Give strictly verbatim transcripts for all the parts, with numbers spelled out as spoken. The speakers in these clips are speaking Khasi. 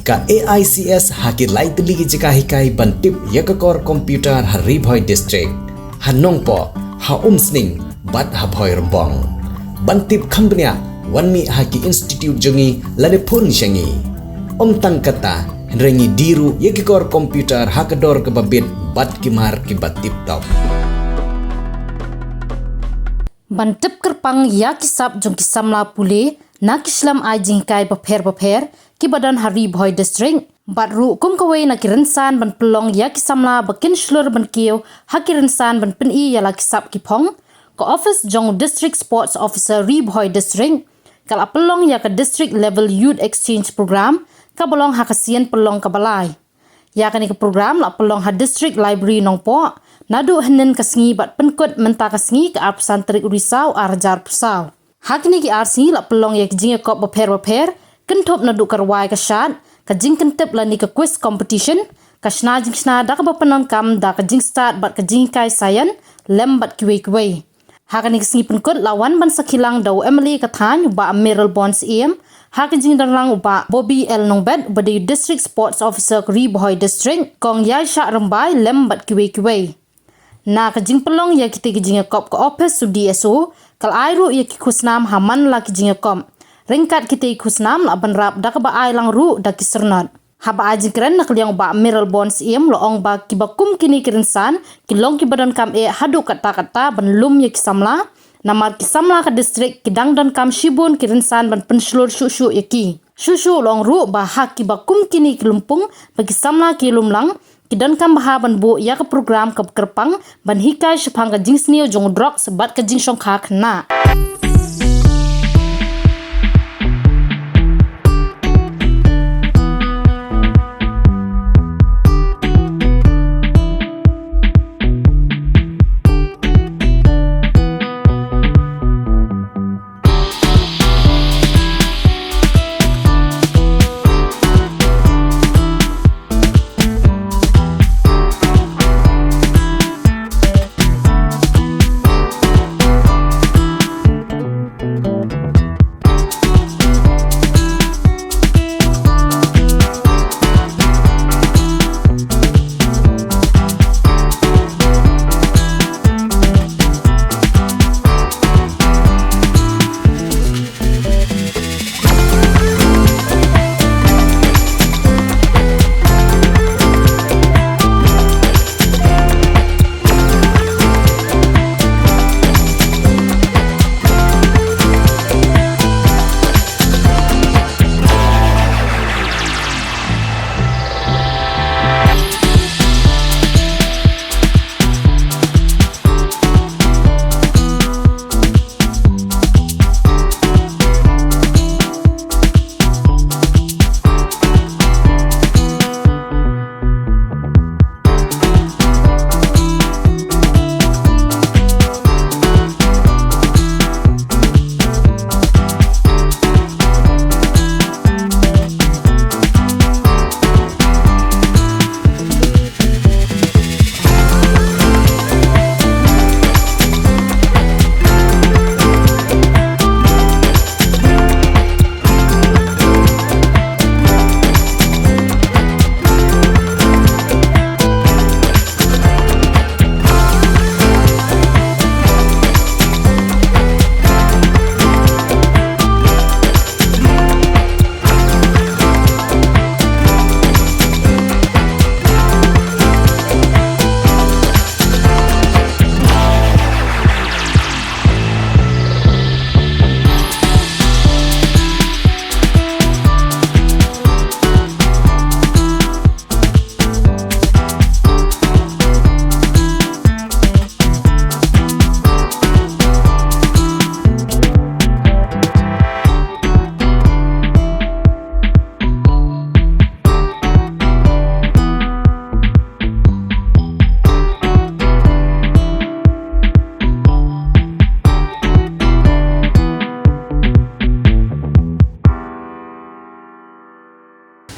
Ka A I C S ha ki lai tylli ki jaka hikai ban tip ïa ka kor computer ha Ri Bhoi District, ha Nongpoh, ha Umsning bad ha Bhoirymbong. Ban tip kham bniah, wan mih ha ki institute jong ngi lane phone sha ngi. Ym tang kata, hynrei ngi die ruh ïa ki kor computer ha ka dor kaba bit bad ki mar kiba tip top. Ban tip kyrpang ïa ki sap jong ki samla pule na ki shlem ai jinghikai bapher bapher kiba don ha Ri Bhoi District, bad ruh kum kawei na ki rynsan ban pynlong ïa ki samla ba kin shlur ban kiew ha ki rynsan ban pyni ïa la ki sap ki phong, ka office jong District Sports Officer Ri Bhoi District ka la pynlong ïa ka District Level Youth Exchange Program kaba long ha ka sien pynlong kaba lai. Ïa kane ka program la pynlong ha District Library Nongpoh naduh hynnin ka sngi bad pynkut mynta ka sngi ka arphew san tarik u Risaw arhajar arphew saw. Ha kine ki ar sngi la pynlong ïa ki jingïakop bapher bapher, kynthup naduh ka rwai ka shad, ka jingkyntip lane ka quiz competition, ka shna jingshna da kaba pyndonkam da ka jingstad bad ka jinghikai science, lem bad kiwei kiwei. Ha kane ka sngi pynkut la wan ban sakhi lang da u M L A ka thaiñ u Bah Mayralborn Syiem, ha ka jingdon lang u Bah Bobby L Nongbet uba dei u District Sports Officer ka Ri Bhoi District, Kong Ïaishah Rymbai lem bad kiwei kiwei. Na ka jingpynlong ïa kitei ki jingïakop ka ophis u D S O ka la ai ruh ïa ki khusnam ha man la ki jingïakop. Ryngkat kitei ki khusnam la bynrap da kaba ai lang ruh da ki syrnod. Haba ai jingkren na ka liang u Bah Mayralborn Syiem u la ong ba kiba kum kine ki rynsan ki long kiba donkam eh haduh katta katta ban lum ïa ki samla. Namar ki samla ka district ki dang donkam shibun ki rynsan ban pynshlur shuh shuh ïa ki. Shuh shuh u la ong ruh ba ha kiba kum kine ki lympung ba ki samla ki lum lang, ki donkam bha ban buh ïa ka program kaba kyrpang ban hikai shaphang ka jingsniew jong u drugs bad ka jingshongkha khynnah.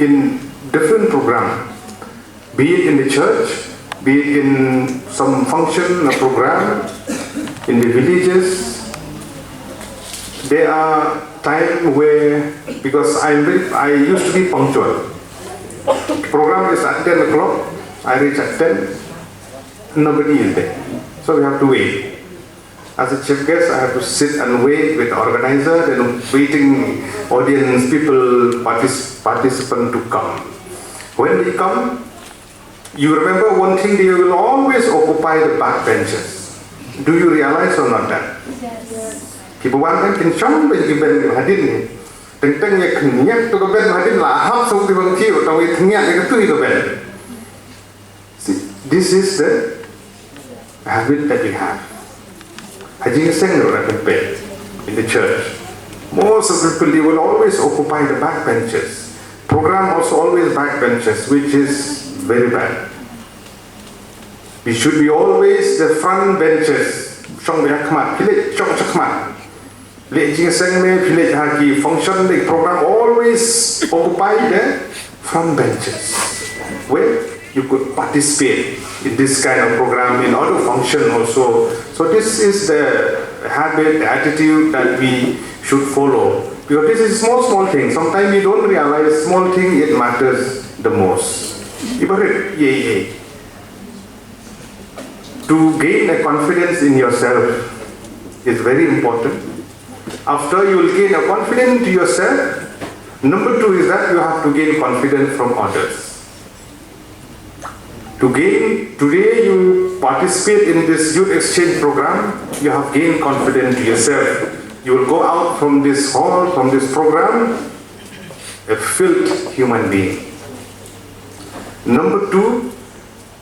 In different program, be it in the church, be it in some function, a program, in the villages, there are time where, because I'm very, I used to be punctual. Program is at ten o'clock. I reach at ten. Nobody is there. So we have to wait. As a chief guest, I have to sit and wait with the organizer, then waiting audience, people, partic- participant to come. When they come, you remember one thing, they will always occupy the back benches. Do you realize or not that? Yes. Ki ba wan kan kin shong ba ki ben hadin ni. Teng teng ïa khynñiat to ka ben hadin la hap song ti bang ki to wi khynñiat ïa ka tu ïa ka ben. See, this is the habit that we have. Ha jingïaseng ruh la pynpeit in the church. Most of the people, they will always occupy the back benches. Program also always back benches, which is very bad. We should be always the front benches. Shong ba ha khmat, phi leit shong sha khmat. Leit jingïaseng ne, phi leit ha ki function, the program, always occupy the front benches where you could participate in this kind of program, in other function also. So this is the habit, the attitude that we should follow. Because this is small, small thing. Sometimes we don't realize small thing, it matters the most. Ibarat, yeah, yeah. To gain a confidence in yourself is very important. After you will gain a confidence to yourself, number two is that you have to gain confidence from others. To gain, today you participate in this youth exchange program, you have gained confidence to yourself. You will go out from this hall, from this program, a filled human being. Number two,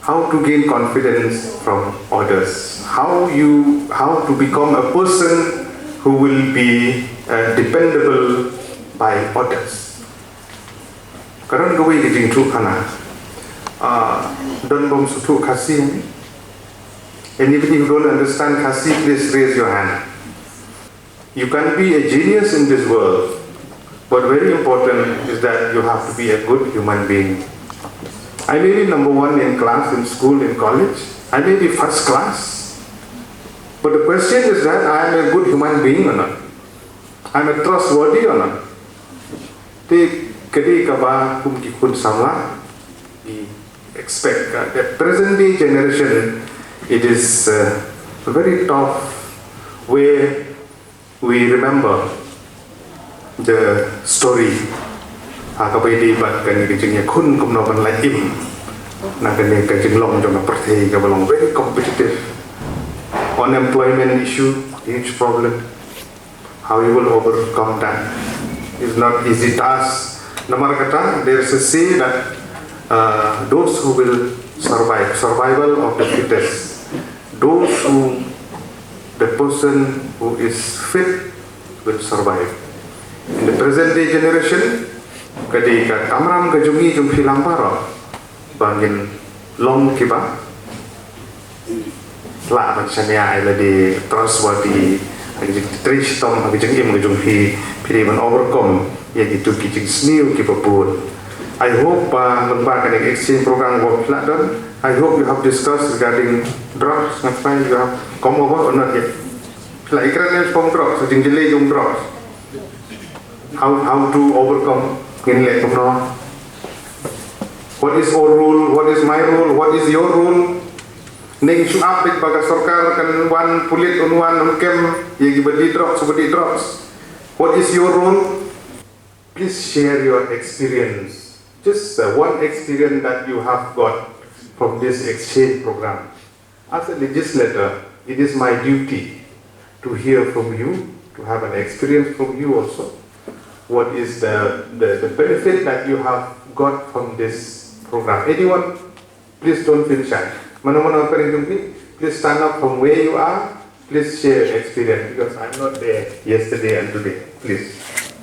how to gain confidence from others, how you how to become a person who will be uh, dependable by others. Ka don kawei ka jingthoh khana, uh, don bym sngewthuh Khasi? Anybody who don't understand Khasi, please raise your hand. You can be a genius in this world, but very important is that you have to be a good human being. I may be number one in class, in school, in college. I may be first class. But the question is that I am a good human being or not? I'm a trustworthy or not? Te ka dei kaba kum ki khun samla, we expect that the present day generation, it is uh, very tough where we remember the story, ha kaba ïadei bad kane ka jingïakhun kumno ban lait im na kane ka jinglong jong ka pyrthei kaba long very competitive. Unemployment issue, huge problem. How you will overcome that is not easy task. Namar kata, there is a say that uh, those who will survive, survival of the fittest, those who, the person who is fit will survive. In the present day generation, ka dei ka kamram ka jong ngi jong phi lang baroh ba ngin long kiba lah ban shaniah ïa lade, trustworthy ha ka jingtrei shitom ha ka jingim ka jong phi, phi dei ban overcome ïa kitu ki jingsniew kiba bun. I hope ba lyngba kane ka exchange program ba phi la don, I hope you have discussed regarding drugs, ngan try, you have come over or not yet? Phi la ïakren ne shaphang drugs, ka jingjlei jong drugs? How, how to overcome? Ngin leh kumno? What is our role? What is my role? What is your role? Ne ngi shu ap beit ba ka sorkar kan wan, pulit un wan un kem ïa kiba die drugs, kiba die drugs. What is your role? Please share your experience. Just uh, one experience that you have got from this exchange program. As a legislator, it is my duty to hear from you, to have an experience from you also. What is the, the, the benefit that you have got from this program? Anyone, please don't feel shy. Mano mano ka ring jong phi, please stand up from where you are. Please share your experience because I'm not there yesterday and today. Please.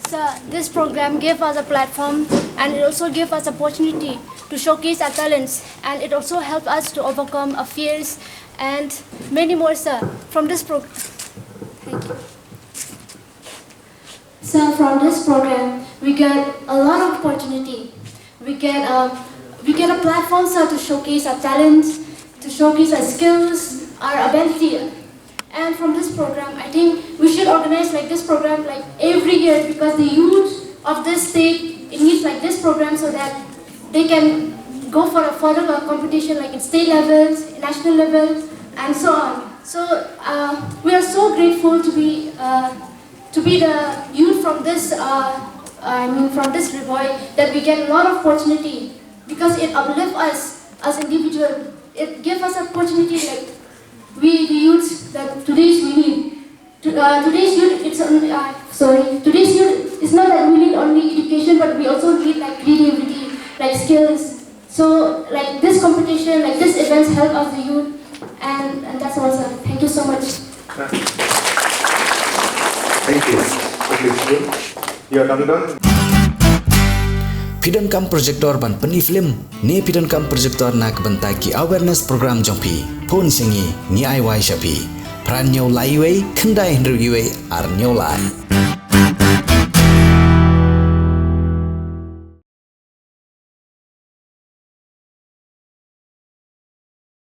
Sir, this program gave us a platform and it also gave us opportunity to showcase our talents and it also helped us to overcome our fears and many more, sir, from this program. Thank you. Sir, from this program, we get a lot of opportunity. We get a, we get a platform, sir, to showcase our talents, to showcase our skills, our ability. And from this program, I think we should organize like this program like every year because the youth of this state it needs like this program so that they can go for a further uh, competition like at state level, national level, and so on. So uh, we are so grateful to be uh, to be the youth from this uh, I mean from this Ri Bhoi, that we get a lot of opportunity because it uplifts us as individual. It gives us opportunity like we the youths that today's we need. To, uh, today's youth, it's only, uh, sorry, today's youth, it's not that we need only education, but we also need like creativity, like skills. So like this competition, like this events help us the youth, and, and that's all, sir. Thank you so much. Thank you. Thank you. Ya, dang dang. Phi donkam projector ban pyni film ne phi donkam projector na ka bynta ki awareness program jong phi? Phone sha ngi, ngi ai wai sha phi. Phra hynñiew lai wei, khyndai hynriew wei, ar hynñiew lai.